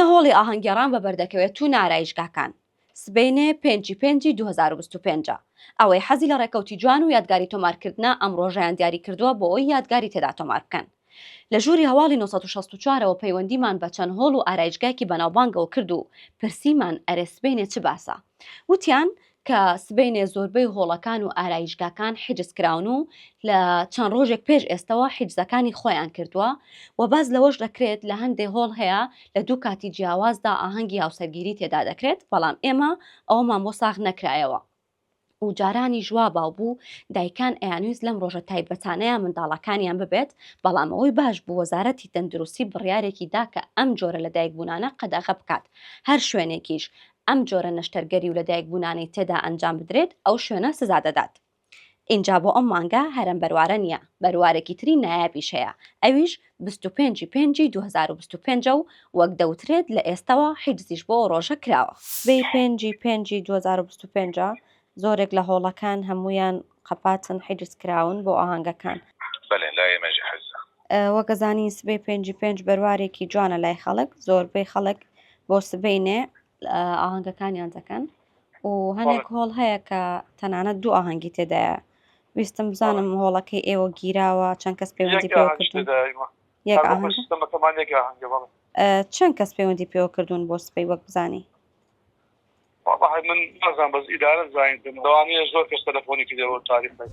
نە هۆڵی ئاهەنگگێڕان بەبەردەکەوێت و نە ئارایشگاکان. سبەینێ پێنجی پێنجی 2025 ە. ئەوەی حەزی لە ڕێکەوتی جوان و یادگاری تۆمارکردنە ئەم ڕۆژەیان دیاری کردووە بۆ ئەوەی یادگاری تێدا تۆمار بکەن. لە ژووری هەواڵی 964 ەوە پەیوەندیمان بە چەند هۆڵ و ئارایشگایەکی بەناوبانگەوە کرد و پرسیمان ئەرێ سبەینێ چ باسە؟ وتیان کە سبەینێ زۆربەی هۆڵەکان و ئارایشگاکان حیجز کراون و لە چەند ڕۆژێک پێش ئێستەوە حیجزەکانی خۆیان کردووە و باس لەوەش دەکرێت لە هەندێ هۆڵ هەیە لە دوو کاتی جیاوازدا ئاهەنگی هاوسەرگیری تێدا دەکرێت بەڵام ئێمە ئەوەمان بۆ ساغ نەکرایەوە و جارانیش وا باو بوو دایکان ئەیانویست لەم ڕۆژە تایبەتانەیان منداڵەکانیان ببێت بەڵام ئەوەی باش بوو وەزارەتی تەندروستی بڕیارێکی دا کە ئەم جۆرە لەدایکبوونانە قەدەغە بکات هەر شوێنێکیش ئەم جۆرە نەشتەرگەری و لەدایکبوونانەی تێدا ئەنجام بدرێت ئەو شوێنە سزا دەدات. ئینجا بۆ ئەم مانگە هەر ئەم بەروارە نییە، بەروارێکی تری نایابیش هەیە، ئەویش 25 ی پێنجی 2025 ە و وەک دەوترێت لە ئێستەوە حیجزیش بۆ ئەو ڕۆژە کراوە. سبەی پێنجی پێنجی 2025 ە، زۆرێک لە هۆڵەکان هەموویان قەپاتن حیجز کراون بۆ ئاهەنگەکان. بەلێ لای ئێمەش حیجزە. وەک ئەزانین سبەی پێنجی پێنج بەروارێکی جوانە لای خەڵک، زۆربەی خەڵک بۆ سبەینێ ئاهەنگەکانیان دەکەن و هەندێک هۆڵ هەیە کە تەنانەت دوو ئاهەنگی تێدایە ویستم بزانم هۆڵەکەی ئێوە گیراوە چەند کەس پەیوەندی پێوە کردوون یەک ئاهەنگە؟ چەند کەس پەیوەندی پێوە کردوون بۆ سبەی وەک بزانی؟ وەڵاهی من نازانم بەس ئیدارە زانیتم لەوانەیە زۆر کەس تەلەفۆنی کردێ بۆ تاریخێک.